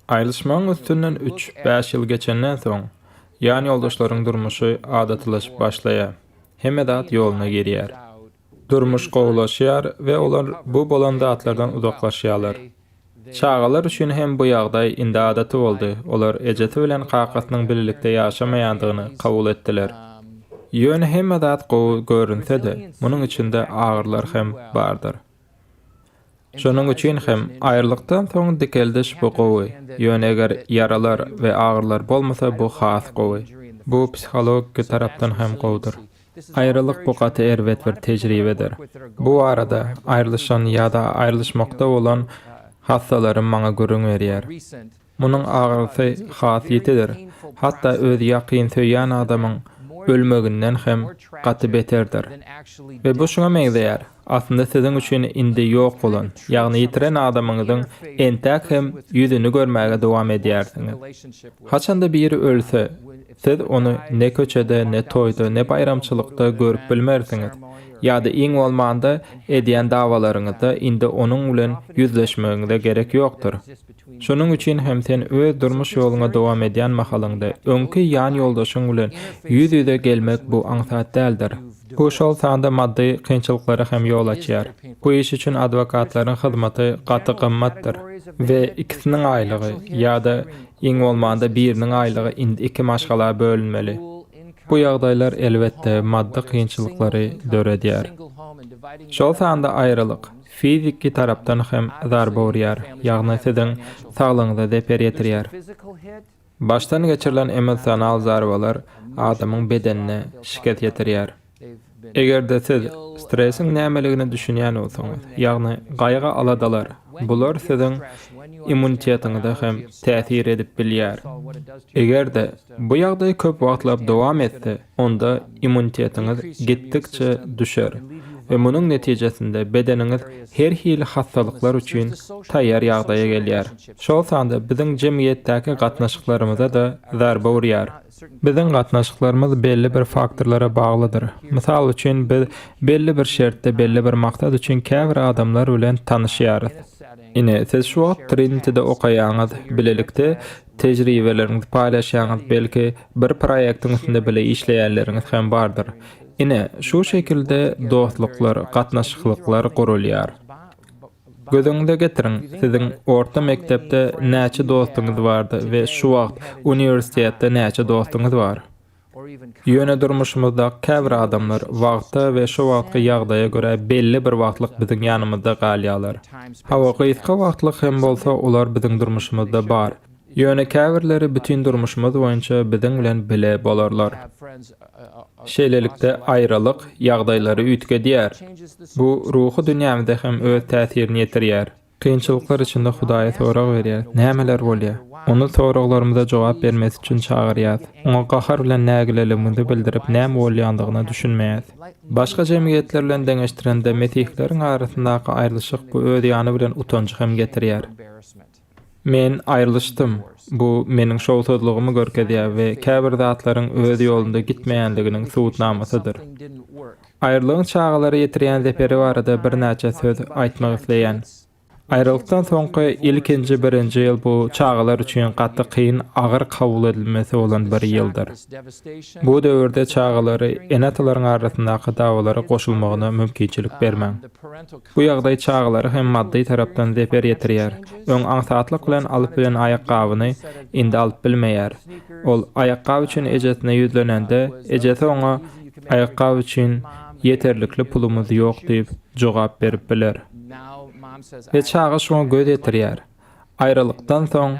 Aýrylyşmagyň üstünden üç, bäş ýyl geçenden soň, ýan ýoldaşlaryň durmuşy adatylaşyp başlaýar. Hemme zat ýoluna girýär. Durmuş gowulaşýar we olar bu bolan zatlardan uzaklaşýarlar. Çagalar üçin hem bu ýagdaý indi adaty boldy, olar ejesi bilen kakasynyň bilelikde ýaşamaýandygyny kabul etdiler. Ýöne hemme zat gowy görünse-de, munuň içinde agyrylar hem bardyr. Şonuň üçin hem aýrylykdan soň dikeldiş bu gowy, ýöne eger ýaralar we agyrylar bolmasa bu has gowy. Bu psihologiki tarapdan hem gowudyr. Aýralyk bu gaty erbet bir tejribedir. Bu barada aýrylyşan ýa-da aýrylyşmakda bolan hassalarym maňa gürrüň berýär. Munuň agyrysy has ýitidir. Hatda öz ýakyn söýýän adamyň ölmeginden hem gaty beterdir. We bu şuňa meňzeýär, aslynda siziň üçin indi ýok bolan, ýagny ýitiren adamyňyzyň entäk hem ýüzüni görmäge dowam edýärsiňiz. Haçanda biri ölse, siz ony ne köçede, ne toýda, ne baýramçylykda görüp bilmersiňiz. Ýa-da iň bolmanda edýän dawalaryňyzda indi onuň bilen ýüzleşmegiňize gerek ýokdur. Şonuň üçin hem sen öz durmuş ýoluňa dowam edýän mahalyňda öňki ýan ýoldaşyň bilen ýüz-ýüze gelmek bu aňsat däldir. Bu şol sanda maddy kynçylyklara hem ýol açýar. Bu iş üçin adwokatlaryň hyzmaty gaty gymmatdyr we ikisiniň aýlygy ýa-da iň bolmanda biriniň aýlygy indi iki maşgala bölünmeli. Bu ýagdaýlar elbetde maddy kynçylyklary döredýär. Şol sanda aýralyk fiziki tarapdan hem zarba urýar, ýagny siziň saglygyňyza zeper ýetirýär. Başdan geçirilen emosional zarbalar adamyň bedenine şikes ýetirýär. Eger-de siz stresiň nämeligine düşünýän bolsaňyz, ýagny gaýgy-aladalar, bular siziň immunitetiňize hem täsir edip bilýär. Eger-de bu ýagdaý köp wagtlap dowam etse, onda immunitetiňiz gitdikçe düşer we munuň netijesinde bedeniňiz her hili hassalyklar üçin taýýar ýagdaýa gelýär. Şol sanda biziň jemgyýetdäki gatnaşyklarymyza-da zarba urýar. Biziň gatnaşyklarymyz belli bir faktorlara baglydyr. Mysal üçin, biz belli bir şertde belli bir maksat üçin käbir adamlar bilen tanyşýarys. Ine, siz şu wagt Trinitide okaýaňyz, bilelikde tejribeleriňizi paýlaşýaňyz, belki, bir proýektiň üstünde bile işleýänleriňiz hem bardyr. Ine, şu şekilde dostluklar, gatnaşyklyklar gurulýar. Göz öňüňize getiriň, siziň orta mekdepde näçe dostuňyz bardy we şu wagt uniwersitetde näçe dostuňyz bar? Ýöne durmuşymyzdaky käbir adamlar wagta we şo wagtky ýagdaýa görä belli bir wagtlyk biziň ýanymyzda galýarlar. Hawa, gysga wagtlyk hem bolsa olar biziň durmuşymyzda bar. Ýöne käbirleri bütin durmuşymyz boýunça biziň bilen bile bolarlar. Şeýlelikde, aýralyk ýagdaýlary üýtgedýär. Bu ruhy dünýämize hem öz täsirini ýetirýär. Kynçylyklar içinde Hudaýa sorag berýäris, Nämeler bolýar? Ony soraglarymyza jogap bermesi üçin çagyrýarys. Oňa gahar bilen nägileligimizi bildirip, näme bolýandygyna düşünmeýäris. Başga jemgyýetler bilen deňeşdirende, mesihileriň arasyndaky aýrylyşyk bu öz ýany bilen utanjy hem getirýär. Men aýrylyşdym. Bu meniň şowsuzlygymy görkezýär we käbir zatlaryň öz ýolunda gitmeýändiginiň subutnamasydyr. Aýrylygyň çagalara ýetirýän zeperi barada birnäçe söz aýtmak isleýän. Aýralykdan soňky ilkinji birinji ýyl bu çagalar üçin gaty kyn, agyr kabul edilmesi bolan bir ýyldyr. Bu döwürde çagalary ene-atalaryň arasyndaky dawalara goşulmagyna mümkinçilik bermäň. Bu ýagdaý çagalara hem maddy tarapdan zeper ýetirýär. Öň aňsatlyk bilen alyp bilen aýakgabyny indi alyp bilmeýär. Ol aýakgap üçin ejesine ýüzlenende, ejesi oňa aýakgap üçin ýeterlikli pulumyz ýok diýip jogap berip biler. We çaga şuňa göz ýetirýär. Aýralykdan soň,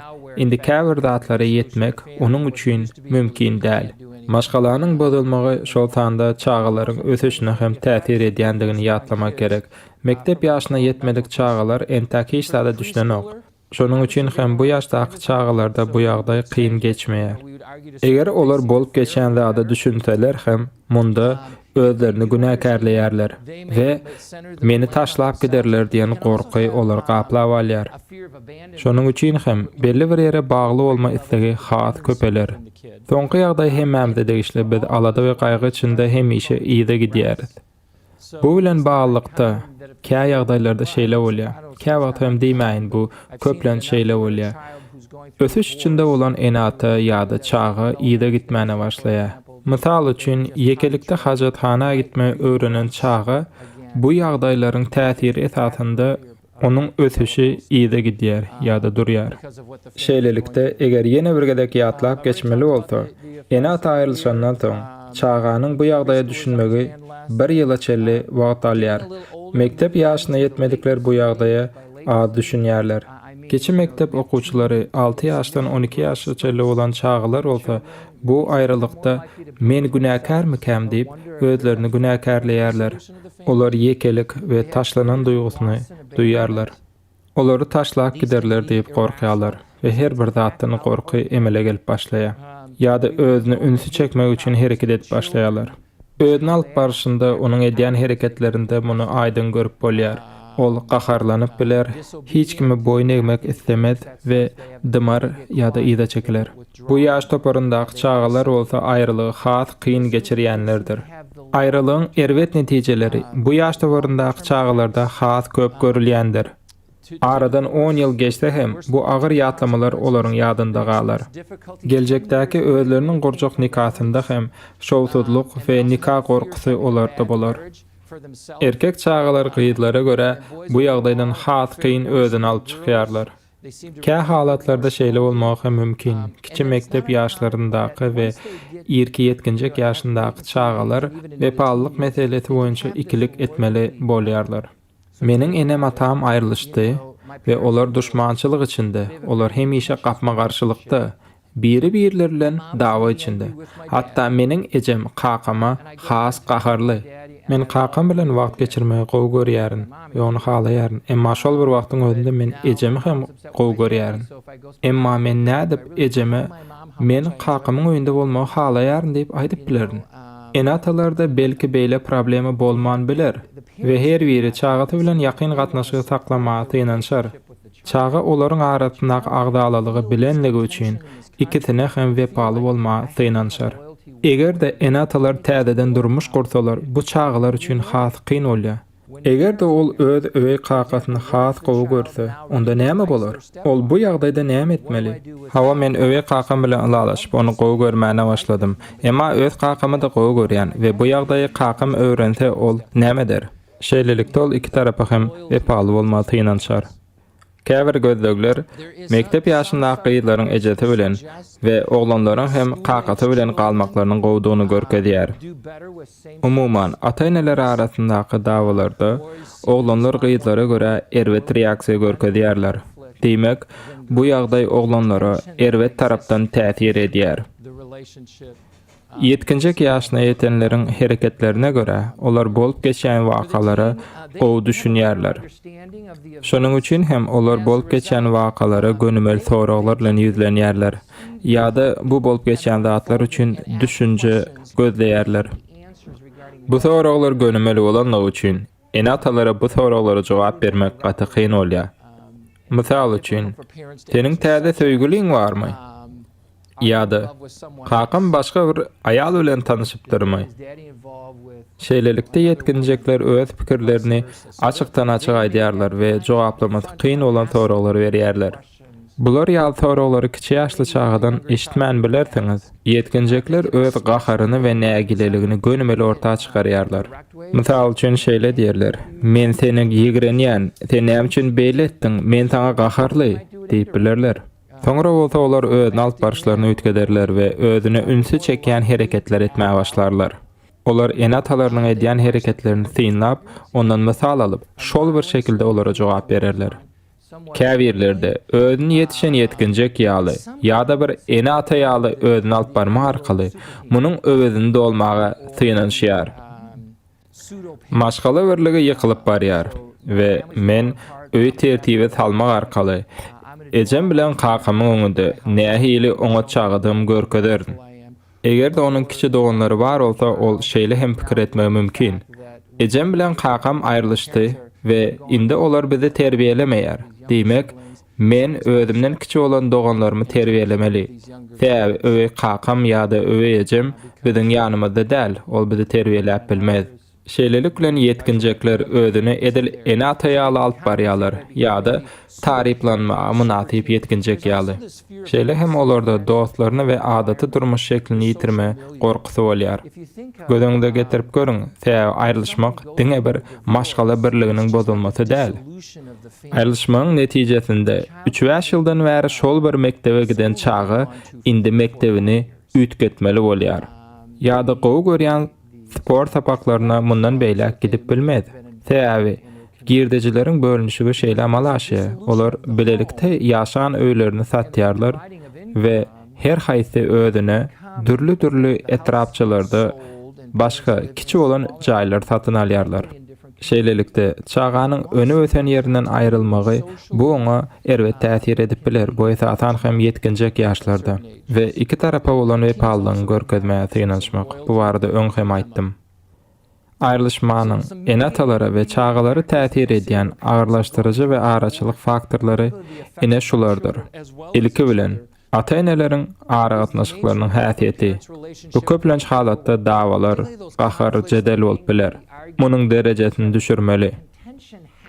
indi käbir zatlara ýetmek onuň üçin mümkin däl. Maşgalanyň bozulmagy, şol sanda çagalaryň ösüşine hem täsir edýändigini ýatlamak gerek. Mekdep ýaşyna ýetmedik çagalar entäk hiç zada düşünenok. Şonuň üçin hem bu ýaşdaky çagalarda bu ýagdaý kyn geçmeýär. Eger olar bolup geçýän zada düşünseler hem, munda özlerini günäkärleýärler we meni taşlap giderler diýen gorky olary gaplap alýar. Şonuň üçin hem belli bir ýere bagly bolma islegi has köpeler. Soňky ýagdaý hemmämize degişli, biz alada we gaýgy içinde hemişe yza gidýäris. Bu bilen baglylykda, kä ýagdaýlarda şeýle bolýar, käwagt hem diýmäýin bu köplenç şeýle bolýar. Ösüş içinde bolan ene-ata ýa-da çaga yza gitmäne başlaýar. Mysal üçin, ýekelikde hajathana gitmegi öwrenen çaga bu ýagdaýlaryň täsiri esasynda onuň ösüşi yza gidýär ýa-da durýar. Şeýlelikde, eger ýene bir gezek ýatlap geçmeli bolsa, ene-ata aýrylyşandan soň, çaganyň bu ýagdaýa düşünmegi bir ýyla çenli wagt alýar. Mekdep ýaşyna ýetmedikler bu ýagdaýa az düşünýärler. Kiçi mekdep okuwçylary, alty ýaşdan 12 ýaşa çenli bolan çagalar bolsa bu aýralykda men günäkärmikäm diýip, özlerini günäkärleýärler. Olar ýekelik we taşlanan duýgusyny duýýarlar. Olary taşlap giderler diýip gorkýarlar we her bir zatdan gorky emele gelip başlaýar. Ýa-da özüne ünsi çekmek üçin hereket edip başlaýarlar. Özüni alyp barşynda, onuň edýän hereketlerinde muny aýdyň görüp bolýar. Ol gaharlanyp biler, hiç kime boýun egmek islemez we dymar ýa-da yza çekiler. Bu ýaş toparyndaky çagalar bolsa aýralygy has kyn geçirýänlerdir. Aýralygyň erbet netijeleri bu ýaş toparyndaky çagalarda has köp görülýändir. Aradan on ýyl geçse hem, bu agyr ýatlamalar olaryň ýadynda galar. Geljekdäki özleriniň gurjak nikasynda hem şowsuzlyk we nika gorkusy olarda bolar. Erkek çagalar gyzlara görä bu ýagdaýdan has kyn özüni alyp çykýarlar. Kä halatlarda şeýle bolmagy hem mümkin, kiçi mekdep ýaşlaryndaky we irki ýetginjek ýaşyndaky çagalar wepalylyk meselesi boýunça ikilik etmeli bolýarlar. Meniň enem-atam aýrylyşdy we olar duşmançylyk içinde, olar hemişe gapma-garşylykda, biri-birleri bilen dawa içinde. Hatda meniň ejem kakama has gaharly. Men kakam bilen wagt geçirmegi gowy görýärin we ony halaýaryn, emma şol bir wagtyň özünde men ejemi hem gowy görýärin. Emma men nädip ejeme men kakamyň öýünde bolmagy halaýaryn diýip aýdyp bilerin? Ene-atalarda belki beýle problema bolman biler we her biri çagasy bilen ýakyn gatnaşygy saklamaga synanyşar. Çaga olaryň arasyndaky agzalalygy bilenligi üçin ikisine hem wepaly bolmaga synanyşar. Eger-de ene-atalar täzeden durmuş gursalar bu çagalar üçin has kyn bolýar. Eger-de ol öz öweý kakasyny has gowy görse, onda näme bolar? Ol bu ýagdaýda näme etmeli? Hawa, men öweý kakam bilen ylalaşyp, ony gowy görmäne başladym. Emma öz kakamy-da gowy görýän we bu ýagdaýy kakam öwrense, ol näme eder? Şeýlelikde, ol iki tarapa hem wepaly bolmaga synanyşar. Käbir gözlegler mekdep ýaşyndaky gyzlaryň ejesi bilen we oglanlaryň hem kakasy bilen galmaklarynyň gowudygyny görkezýär. Umuman, ata-eneler arasyndaky dawalarda oglanlar gyzlara görä erbet reaksiýa görkezýärler. Diýmek, bu ýagdaý oglanlara erbet tarapdan täsir edýär. Ýetginjek ýaşyna ýetenleriň hereketlerine görä, olar bolup geçýän wakalara gowy düşünýärler. Şonuň üçin hem olar bolup geçýän wakalara gönümel soraglar bilen ýüzlenýärler ýa-da bu bolup geçýän zatlar üçin düşünje gözleýärler. Bu soraglar gönümel bolanlygy üçin, ene-atalara bu soraglara jogap bermek gaty kyn bolýar. Mysal üçin, Seniň täze söýgüliň barmy? Ýa-da, kakam başga bir aýal bilen tanyşypdyrmy? Şeýlelikde, ýetginjekler öz pikirlerini açykdan-açyk aýdýarlar we jogaplamasy kyn bolan soraglary berýärler. Bular ýaly soraglary kiçi ýaşly çagadan eşitmän bilersiňiz. Ýetginjekler öz gaharyny we nägileligini gönümel orta çykarýarlar. Mysal üçin, şeýle diýerler, Men seni ýigrenýän, sen näme üçin beýle etdiň, men saňa gaharly diýip bilerler. Soňra bolsa olar özüni alyp baryşlaryny üýtgederler we özüne ünsi çekýän hereketler etmäge başlarlar. Olar ene-atalarynyň edýän hereketlerini synlap, ondan mysal alyp, şol bir şekilde olara jogap bererler. Käbirleri-de özüni ýetişen ýetginjek ýaly ýa-da bir ene-ata ýaly özüni alyp barmak arkaly munuň öwezini dolmaga synanyşýar. Maşgala birligi ýykylyp barýar we men öýi tertibe salmak arkaly ejem bilen kakamyň öňünde nähili oňat çagadygymy görkezerin. Eger-de onuň kiçi doganlary bar bolsa, ol şeýle hem pikir etmegi mümkin, Ejem bilen kakam aýrylyşdy we indi olar bizi terbiýelemeýär. Diýmek, Men özümden kiçi bolan doganlarymy terbiýelemeli. Sebäbi öweý kakam ýa-da öweý ejem biziň ýanymyzda däl, ol bizi terbiýeläp bilmez. Şeýlelik bilen ýetginjekler özüni edil ene-ata ýaly alyp barýarlar ýa-da taryplanmaga mynasyp ýetginjek ýaly. Şeýle hem olarda dostlaryny we adaty durmuş şeklini ýitirme gorkusy bolýar. Göz öňüňize getirip görüň, sebäbi aýrylyşmak diňe bir maşgala birliginiň bozulmasy däl. Aýrylyşmagyň netijesinde üç-bäş ýyldan bäri şol bir mekdebe giden çaga indi mekdebini üýtgetmeli bolýar. Ýa-da gowy görýän sport sapaklaryna mundan beýläk gidip bilmez. Sebäbi girdejileriň bölünişigi şeýle amala aşýar, olar bilelikde ýaşan öýlerini satýarlar we her haýsy özüne dürli-dürli etrapçalarda başga kiçi bolan jaýlar satyn alýarlar. Şeýlelikde, çaganyň önüp-ösen ýerinden aýrylmagy bu oňa erbet täsir edip biler, bu esasan hem ýetginjek ýaşlarda. We iki tarapa bolan wepalylygyňy görkezmäge synanyşmak, bu barada öň hem aýtdym. Aýrylyşmanyň ene-atalara we çagalara täsir edýän agyrlaşdyryjy we araçylyk faktorlary ine şulardyr. Ilki bilen, Ata-eneleriň aragatnaşyklarynyň häsiýeti. Bu köplenç halatda dawalar, gahar, jedel bolup biler. Munuň derejesini düşürmeli.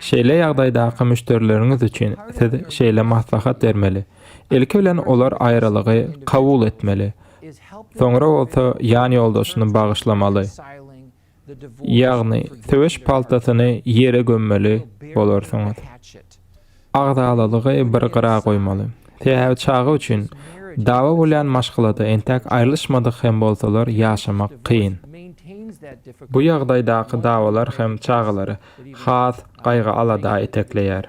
Şeýle ýagdaýdaky müşderileriňiz üçin siz şeýle maslahat bermeli. Ilki bilen olar aýralygy kabul etmeli. Soňra bolsa ýan ýoldaşyny bagyşlamaly. Ýagny söweş paltasyny ýere gömmeli bolarsyňyz. Agzalalygy bir gyra goýmaly. Sebäbi çaga üçin dawa bolýan maşgalada entäk aýrylyşmadyk hem bolsalar ýaşamak kyn. Bu ýagdaýdaky dawalar hem çagalary has gaýgy-alada itekleýär.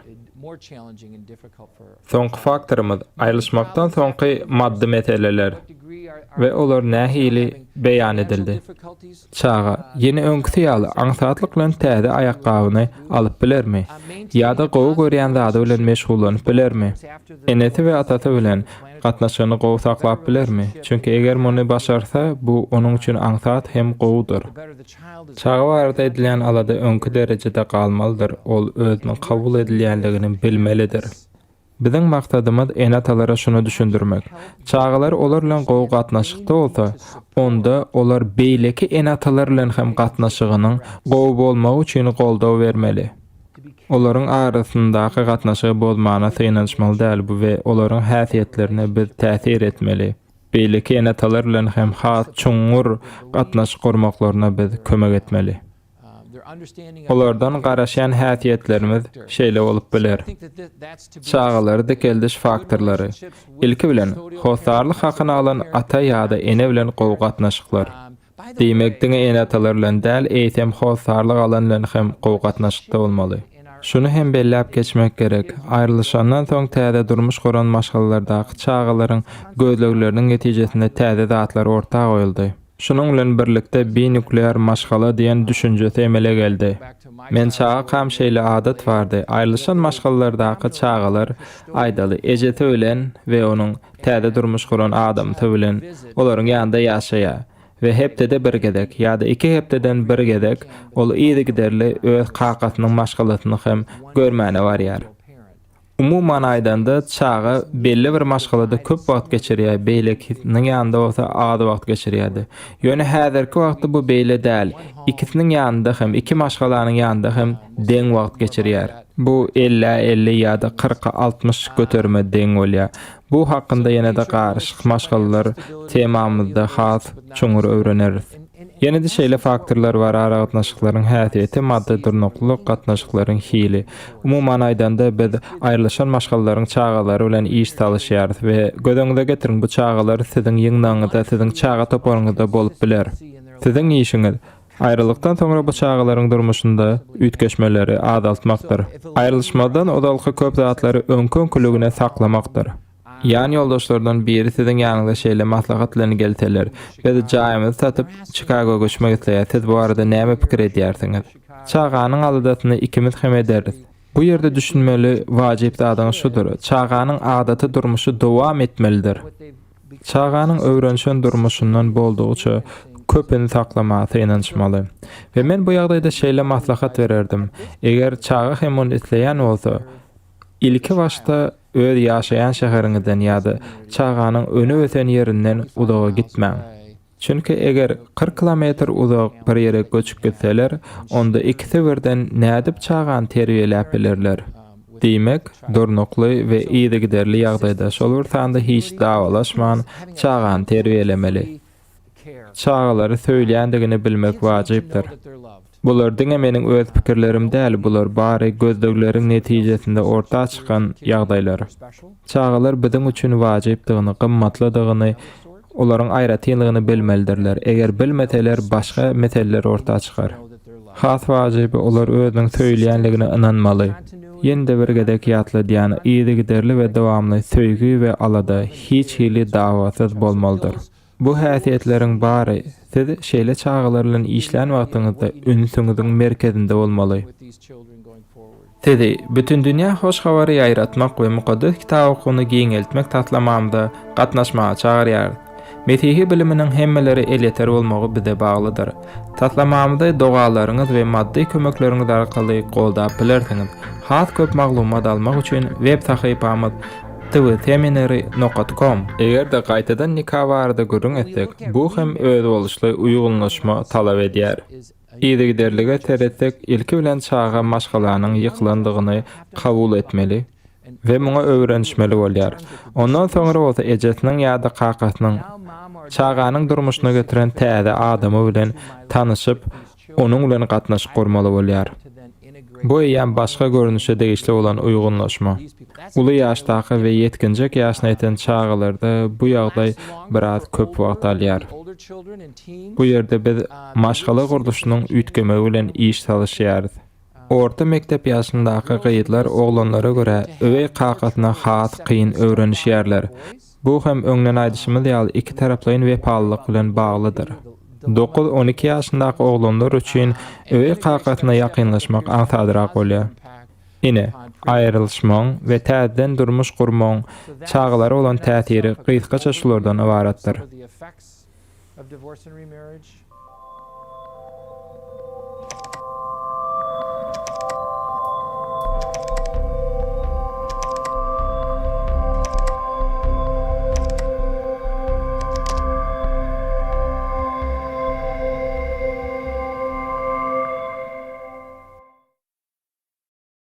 Soňky faktorymyz, aýrylyşmakdan soňky maddy meseleler we olar nähili beýan edildi. Çaga ýene öňküsi ýaly aňsatlyk bilen täze aýakgabyny alyp bilermi? Ýa-da gowy görýän zady bilen meşgullanyp bilermi? Enesi we atasy bilen gatnaşygyny gowy saklap bilermi? Çünki eger muny başarsa, bu onuň üçin aňsat hem gowudyr. Çaga barada edilýän alada öňki derejede galmalydyr, ol özüniň kabul edilýänligini bilmelidir. Biziň maksadymyz ene-atalara şuny düşündirmek, çagalary olar bilen gowy gatnaşykda bolsa, onda olar beýleki ene-atalar bilen hem gatnaşygynyň gowy bolmagy üçin goldaw bermeli. Olaryň arasyndaky gatnaşygy bozmana synanyşmaly däl we olaryň häsiýetlerine biz täsir etmeli. Beýleki ene-atalar bilen hem has çuňňur gatnaşyk gurmaklaryna biz kömek etmeli. Olardan garaşýan häsiýetlerimiz şeýle bolup biler. Çagalary dikeldiş faktorlary. Ilki bilen, hossarlyk hakyny alan ata ýa-da ene bilen gowy gatnaşyklar. Diýmek, diňe ene-atalar bilen däl, eýsem hossarlyk alan bilen hem gowy gatnaşykda bolmaly. Şuny hem belläp geçmek gerek, aýrylyşandan soň täze durmuş guran maşgalalardaky çagalaryň gözlegleriniň netijesinde täze zatlar orta goýuldy. Şunuň bilen birlikde binuklear maşgala diýen düşünjesi emele geldi. Men çagakam şeýle adat bardy, aýrylyşan maşgalalardaky çagalar, aýdaly, ejesi bilen we onuň täze durmuş guran adamsy bilen olaryň ýanynda ýaşaýar we hepdede bir gezek ýa-da iki hepdeden bir gezek ol yzygiderli öz kakasynyň maşgalasyny hem görmäne barýar. Umuman aýdanda, çaga belli bir maşgalada köp wagt geçirýär, beýlekisiniň ýanynda bolsa az wagt geçirýärdi. Ýöne häzirki wagtda bu beýle däl. Ikisiniň ýanynda hem, iki maşgalanyň ýanynda hem deň wagt geçirýär. Bu ellä 50 ýa-da kyrka 60 göterime deň bolýar. Bu hakynda ýene-de garyşyk maşgalalar temamyzda has çuňňur öwreneris. Ýene-de şeýle faktorlar bar, aragatnaşyklaryň häsiýeti, maddy durnuklylyk, gatnaşyklaryň hili. Umuman aýdanda, biz aýrylyşan maşgalalaryň çagalary bilen iş salyşýarys we göz öňüňize getiriň, bu çagalar siziň ýygnagyňyzda, siziň çaga toparyňyzda bolup biler. Siziň işiňiz, aýralykdan soňra bu çagalaryň durmuşynda üýtgeşmeleri azaltmakdyr. Aýrylyşmazdan ozalky köp zatlary öňki-öňküligine saklamakdyr. Ýan ýoldaşlardan biri siziň ýanyňyza şeýle maslahat bilen gelseler, Biz jaýymyzy satyp, Çikago göçmek isleýäris, siz bu barada näme pikir edýärsiňiz? Çaganyň aladasyny ikimiz hem ederis. Bu ýerde düşünmeli wajyp zadyňyz şudur, çaganyň adaty durmuşy dowam etmelidir. Çaganyň öwrenişen durmuşyndan boldugyça köpüni saklamaga synanyşmaly. We men bu ýagdaýda şeýle maslahat bererdim, eger çaga hem muny isleýän bolsa, Ilki başda öz ýaşaýan şäheriňizden ýa-da çaganyň önüp-ösen ýerinden uzaga gitmäň. Çünki eger 40 kilometr uzak bir ýere göçüp gitseler, onda ikisi birden nädip çagany terbiýeläp bilerler? Diýmek, durnukly we yzygiderli ýagdaýda, şol bir sanda hiç dawalaşman çagany terbiýelemeli. Çagalary söýülýändigini bilmek wajypdyr. Bular diňe meniň öz pikirlerim däl, bular bary gözlegleriň netijesinde orta çykan ýagdaýlar. Çagalar biziň üçin wajypdygyny, gymmatlydygyny, olaryň aýratynlygyny bilmelidirler. Eger bilmeseler, başga meseleler orta çykar. Has wajyby, olar özüniň söýülýänligine ynanmaly. Ýene-de bir gezek ýatladýan, yzygiderli we dowamly söýgi we alada hiç hili dawasyz bolmalydyr. Bu häsiýetleriň bary siz şeýle çagalar bilen işlän wagtyňyzda ünsüňiziň merkezinde bolmaly. Sizi Bütindünýä Hoş Habary ýaýratmak we Mukaddes Kitap okuwyny giňeltmek taslamamyza gatnaşmaga çagyrýarys. Mesihi biliminiň hemmelere elýeter bolmagy bize baglydyr. Taslamamyzy dogalaryňyz we maddy kömekleriňiz arkaly goldap bilersiňiz. Has köp maglumat almak üçin web sahypamyz tvseminary nokat kom. Eger-de gaýtadan nika barada gürrüň etsek, bu hem özboluşly uýgunlaşma talap edýär. Yzygiderlige seretsek, ilki bilen çaga maşgalanyň ýykylandygyny kabul etmeli we muňa öwrenişmeli bolýar. Ondan soňra bolsa ejesiniň ýa-da kakasynyň çaganyň durmuşyna getiren täze adamy bilen tanyşyp, onuň bilen gatnaşyk gurmaly bolýar. Bu eýýäm başga görnüşe degişli bolan uýgunlaşma. Uly ýaşdaky we ýetginjek ýaşyna ýeten çagalarda bu ýagdaý biraz köp wagt alýar. Bu ýerde biz maşgala gurluşynyň üýtgemegi bilen iş salyşýarys. Orta mekdep ýaşyndaky gyzlar oglanlara görä öweý kakasyna has kyn öwrenişýärler. Bu hem öňden aýdyşymyz ýaly ikitaraplaýyn wepalylyk bilen baglydyr. Dokuz-on iki ýaşyndaky oglanlar üçin öweý kakasyna ýakynlaşmak aňsadrak bolýar. Ine, aýrylyşmagyň we täzeden durmuş gurmagyň çagalara bolan täsiri gysgaça şulardan ybaratdyr.